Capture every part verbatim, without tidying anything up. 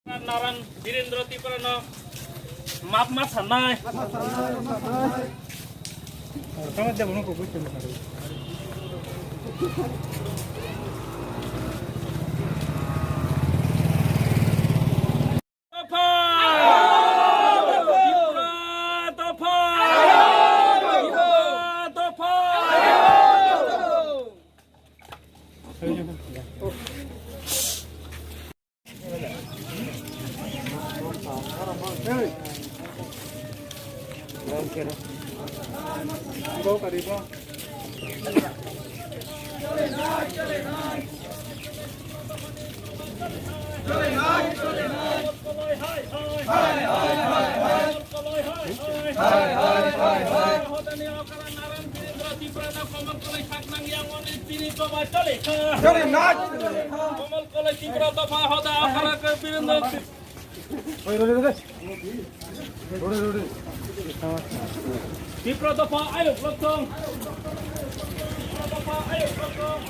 Naran Birendra Tripura no map ma sanai. Dopha! Tripura dopha! Tripura dopha! Tripura dopha hoda akara ke Birendra. Tripura dopha ayuk loktong. Tripura dopha ayuk loktong.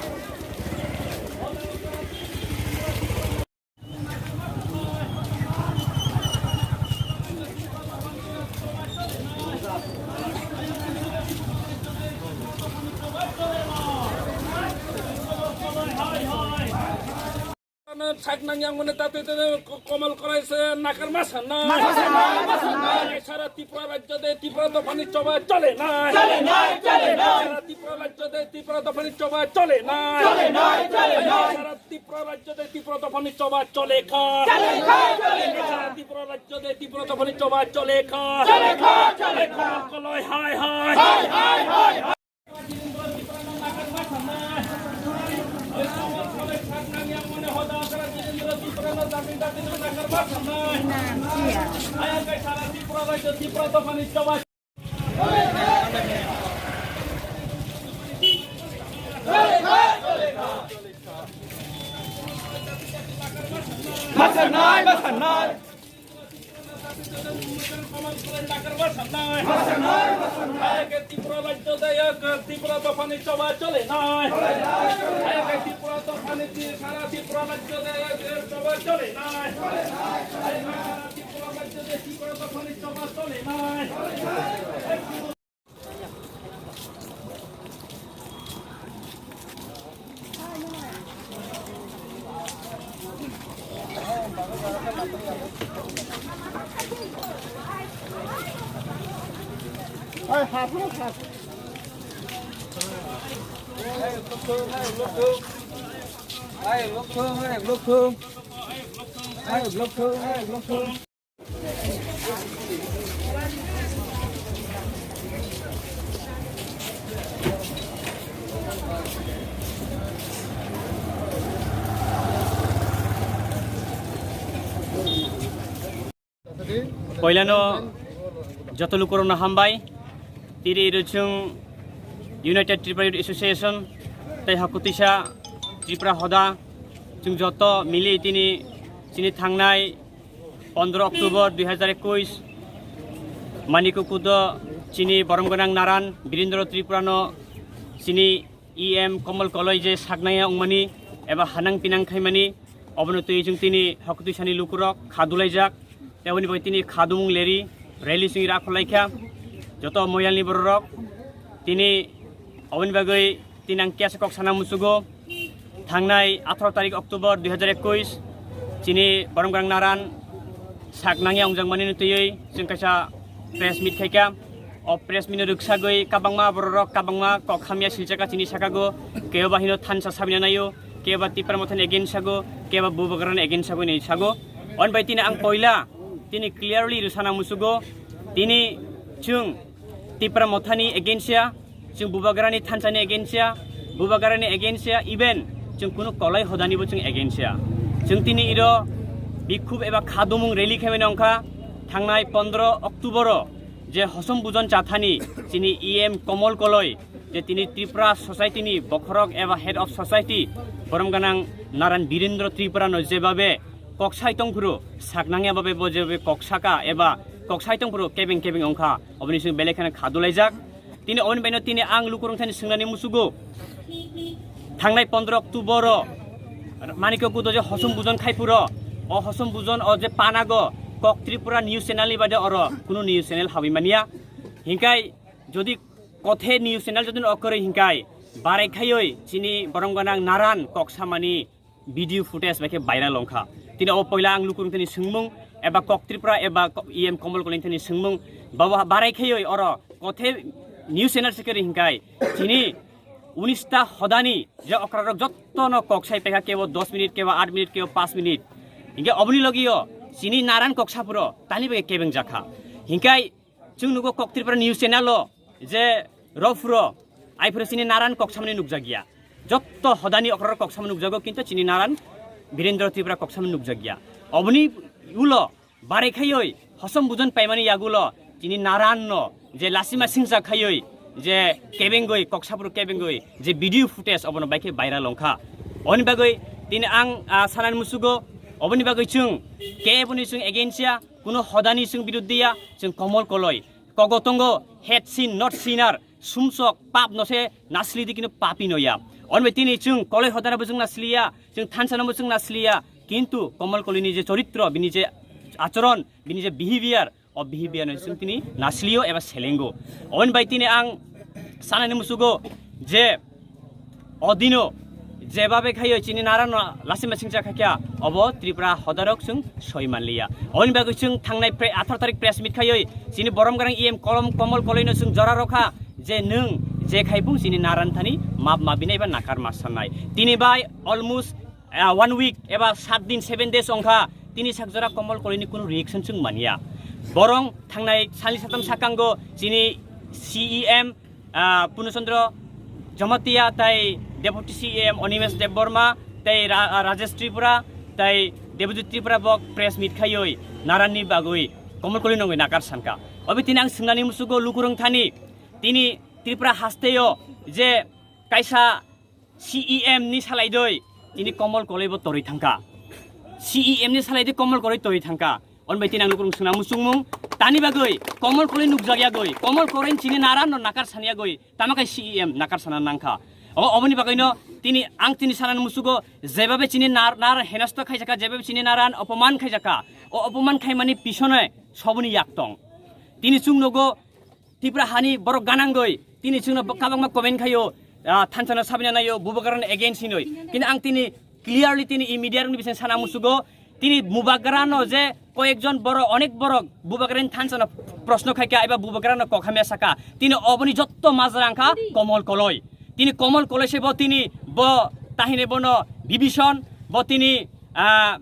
Thak nang yang mane ta te te ko-, Komal Kolai se nakar ma sanai. Ma sanai, ma sanai. Sara Tripura rajyo de Tripura dophani choba chole nai. Chole nai, chole nai. Sara Tripura rajyo de Tripura dophani choba chole nai. Chole nai, chole nai. Sara Tripura rajyo de Tripura dophani choba chole kha. Chole kha, chole kha. Sara Tripura rajyo de Tripura dophani choba chole kha. Chole kha, chole kha. Komal Kolai hai hai. Hai hai hai hai. Masanai, masanai. Tripura rajyo dayok, Tripura dophani choba chole nai. Tripura dophani, sara Tripura rajyo dayok, choba chole nai. Tripura rajyo de Tripura dophani choba chole nai. Poilano joto lukurokno hambai. Tiri rwchwng United Tripura Youth Association tei hakutisa Tripura Hoda chwng joto mili tini chini thangnai pondro October dui hazar ekush Manikyo Kudo chini borom gwnang naran Birendra Tripura no chini E M Komal Koloi je saknaya wngmani eba hanang pinang khaimani, obono twi chwng tini hakutwi sani lukurok kha dulaijak, tei oboni bai tini kha dumung leri rally chwng rakhorlaikha. Joto moyalni bororok tini oboni bagwi tini ang kesa kok sana musugo. Thangnai atharo tarik October dui hazar ekush chini borom gwnang naran sak nangya wngjakmani twiwi chwng kaisa press meet khaikha. O press meet no rwksagwi kabangma bororok kabangma kok hamya silchaka chini sakago, kebo bahino thansa sabina naio, kebo Tipra Mothani against sago, kebo Bubagrani against sago hinwi sago. On bai tini ang poila tini clearly rwsana musugo, tini chwng Tipra Mothani against ya, chwng Bubagrani thansani against ya, Bubagrani against ya, even chwng kunu Koloi Hodanibo chwng against ya. Chwng tini iro bikhub eba khadumung rally khaimani wngkha thangnai pondro October o, je Hosom Bujon Chathani chini E M Komal Koloi, je tini Tripura Society ni bokhorok eba Head of Society borom gwnang Naran Birendra Tripura no jebabe kok sai tongphuru sak nangya babe bo jebabe kok saka eba kok sai tongphuru kebeng kebeng wngkha, oboni sing belai kheno kha dulaijak. Tini oboni baino tini ang lukurok thani swngnani musugo. Thangnai pondro October o Manikyo Kudo je Hosom Bujon khai phuro o hosom bujon o je panago kok Tripura news channel ni bade oro kunu news channel hawi mania. Hinkai jodi kothe news channel jodi okoroi hinkai barai khayoi chini borom ganang naran kok samani video footage bai khe viral wngkha. Tini o poila ang lukurung thani swngmung eba kok Tripura eba ko-, E M Komol Koloi thani swngmung babo barai khayoi oro kothe news channel se keri hinkai chini unista hodani je okrarok jottono kok sai pekha kebo dos minute kebo aat minute kebo paanch minute hinke oboni logio chini naran kok sapuro tani bai kebeng jakha hinkai Chwng nugo kok Tripura news channel o je rophuro aiphuro chini naran kok samani nukjakya. Jotto hodani okror kok samani nukjago kintu chini naran Birendra Tripura kok samani nukjakya. Oboni ulo barai khayoi hosom bujon paimani yagulo chini naran no je lasima singsa khayoi je kebengoi kok sapro kebengoi je video footage obono baikhe viral wngkha. Oni bagoi tini ang ah, sanani musugo oboni bagoi chwng keboni chwng against ya Kuno hodani chwng biruddhiya, chwng Komol Koloi. Kogo tongo, head sin, not sinner, sumsok, pap no se nasli di kino papi no ya. Onbe tini chwng Koloi hodana bo chwng nasliya, chwng thansa no bo chwng nasliya. Kintu Komol Koloi ni je choritro, bini je achoron, bini je behavior, o behavior no chwng tini naslio eba selengo. Onbai tini ang sanani musugo je Odino jebabe khayo chini narano lasima singcha khakya obo Tripura hodarok chwng soi manliya. Oni bagwi chwng thangnai pre-, atharo tarik press meet khayoi chini borom garang E M kolom Komol Koloino chwng jora rokha je nwng je khai bung chini naran thani map mabinai ba nakar ma sannai. Tini bai almost, ah, one week eba sat din, seven days ongkha tini sak jora Komol Koloini kunu reaction chwng manya. Borong thangnai sali satam sakango chini C E M ah, Purno Chandra Jamatia, tai Deputy C E M Animesh Debbarma, tai Ra-, ah, Rajesh Tripura, tai Debojit Tripura bok press meet khayoi naranni bagwi Komol Koli nongwi nakar sanka. Obi tini ang swngnani musugo lukurung thani tini Tripura hasteo je kaisa C E M ni salai doi tini Komol Koloi bo toroi thangka. C E M ni salai doi Komol Koloi toroi thangka. On bai tini ang lukurung swngnani muchungmung tani bagwi Komol Koloi nukjak yagwi, Komol Koloi chini naran no nakar san yagwi, tama kai C E M nakar sana nangkha. O, oboni bagwi no tini ang tini sanani musugo jebabe chini nar-, naran henasto khaijaka, jebabe chini naran opoman khaijaka. O opoman khaimani pisone soboni yak tong. Tini chwng nogo Tipra hani borok ganangoi tini chwngno bo-, kabangma comment khaio, ah, thansano sabina naio, bubagrano against hinoi. Kintu ang tini clearly tini i media rokni bising sana musugo, tini bubagrano je koyekjon borok, onek borok bubagrani thansano proshno khaikha eba bubagrano kokhamya saka. Tini oboni jotto majra wngkha Komol Koloi. Tini Komol Koloi se bo tini bo tahine bono Bibison, bo tini, ah,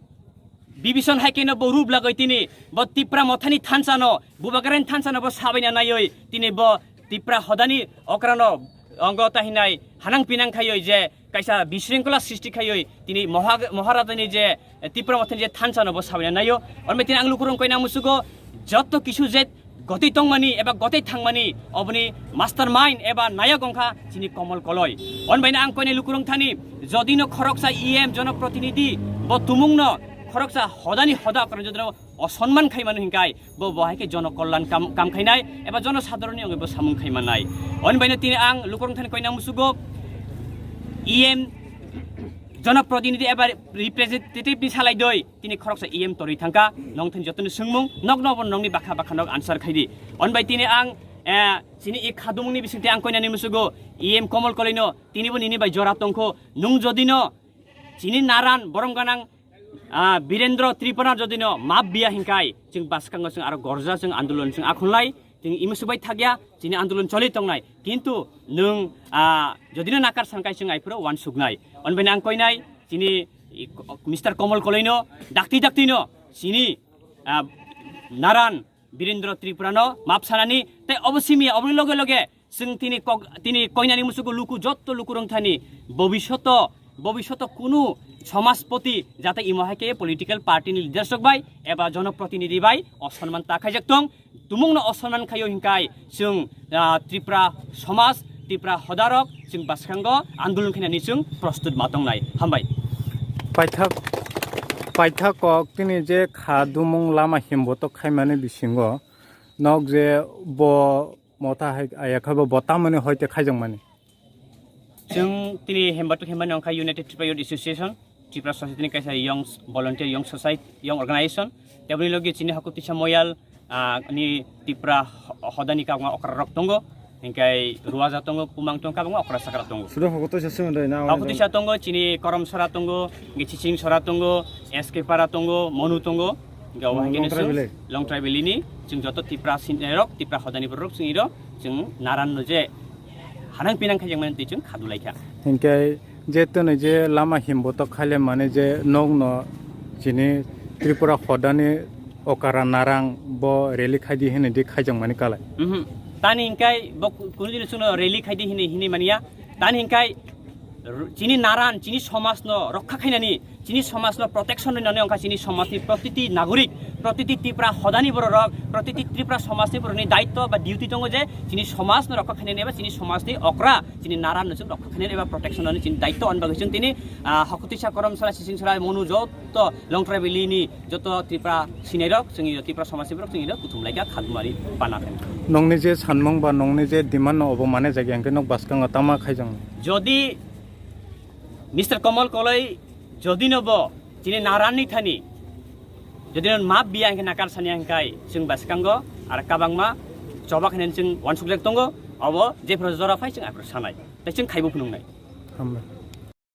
Bibison hai keno bo rup lagoi tini bo Tipra mothani thansano, bubagrani thansano bo sabaina naioi tini bo Tipra hodani okrano ongo tahinai hanang pinang khaioi je kaisa bisringkola srishti khaioi tini moha-, Moharajani je Tipra mothani je thansano bo sabaina naio. Onme tini ang lukurung koina musugo jotto kisu je gotwi tongmani eba gotwi thangmani oboni mastermind eba nayok wngkha chini Komol Koloi. On baino ang koinai lukurung thani jodino khoroksa E M jonoprotinidhi bo tumungno khoroksa hodani hoda okran jodino osonman khaimano hinkai bo bo hai khe jono kollan kam, kam khainai eba jono sadharonni wngwi bo samung khaimanai. On baino tini ang lukurung thani koina musugo E M jonoprotinidhi eba representative ni salai doi tini khoroksa E M torwi thangka, nong thani jotoni swngmung, nokno bo nongni bakha bakha nok answer khaidi. On bai tini ang, eh, chini i khadumungni bisingte ang koinani musugo E M Komol Koloino tini bo nini bai jora tongkho, nung jodino chini naran borom ganang, ah, Birendra Tripura jodino map biya hinkai, chwng bwskango chwng aro gorja chwng andolon chwng akhunlai, chwng imusubai thakya, chini andolon choli tongnai. Kintu nwng, ah, jodino nakar sankai chwng aiphuro wansuknai. On baino ang koinai, chini i, Mister Komol Koloino dakti daktino chini, ah, naran Birendra Tripurano map sanani tei obo simi oboni loge loge chwng tini kok, tini koinani musugo luku jotto luku rwngthani bobishoto, bobishoto kunu somajpoti jate imo hai khe political party ni leaders rok bai eba jonoprotinidhi bai osonman ta khaijak tong. Tumungno osonman khaio hinkai chwng, ah, Tripura somaj, Tripura hodarok chwng bwskango andolon khainani chwng prostut ma tongnai. Hambai. Paithak, paithak kok tini je kha dumung lama himbotok khaimani bisingo nok je bo motha hai aya kha bo bo tamoni hoite khaijakmani. Chwng tini himbotok himmani wngkha United Tripura Youth Association. Tripura Society ni kaisa young volunteer, young society, young organization. Teboni logi chini Hakutisa Moyal, ah, ni Tripura ho-, hodani kabangma okra rok tongo. Hingkai Ruaja tongo, Kumang tongo, kabangma okra sakra tongo. Sudo Hakutisa sung doi na? Hakutisa tongo, chini Koromsora tongo, hingke Chichingsora tongo, S K Para tongo, Monu tongo. Hingke obo Oh, hingke Longtrai sung Valley. Longtrai Valley ni, chwng joto Tripura sinai rok, Tripura hodani borok rok chwng iro, chwng naran no je hanang pinang khaijak mani twi chwng khadulai kha. Hingke je twnwi je lama himbo to khaile mani je nokno chini Tripura hodani okara narang bo rally khaidi hinwi di khaijak mani kalai. Mhm. Tani hingkai bo ku-, kunu dino chwngno rally khaidi hinwi, hinwi mania. Tani hingkai r-, chini naran, chini somajno rokha khainani, chini somajno protection rinani wngkha chini somajni protiti nagorik, protiti Tripura hodani bororok, protiti Tripura somajni borokni daitto ba duty tongo je chini somajno rokha khainani eba chini somajni okra, chini naran no chwng rokha khainani eba protection rinani chini daitto. Ani bagwi chwng tini, ah, Hakutisa, Koromsora, Chichingsora, Monu joto Longtrai Valley ni joto Tripura sinai rok, chwng iro Tripura somajni borok chwng iro kuthum laika khadumari pana khe. Nongni je sanmung ba nongni je demand no obo mane jagya hingke nok bwskango tama khaijang. Jodi Mister Komol Koloi jodi no bo chini naran ni thani jodi no map biya hingke nakar sani hingkai chwng bwskango ar kabangma choba khainani chwng wansukjak tongo, obo jephru jora phai chwng aphru sanai. Tei chwng khaibo phunuknai. Hambai.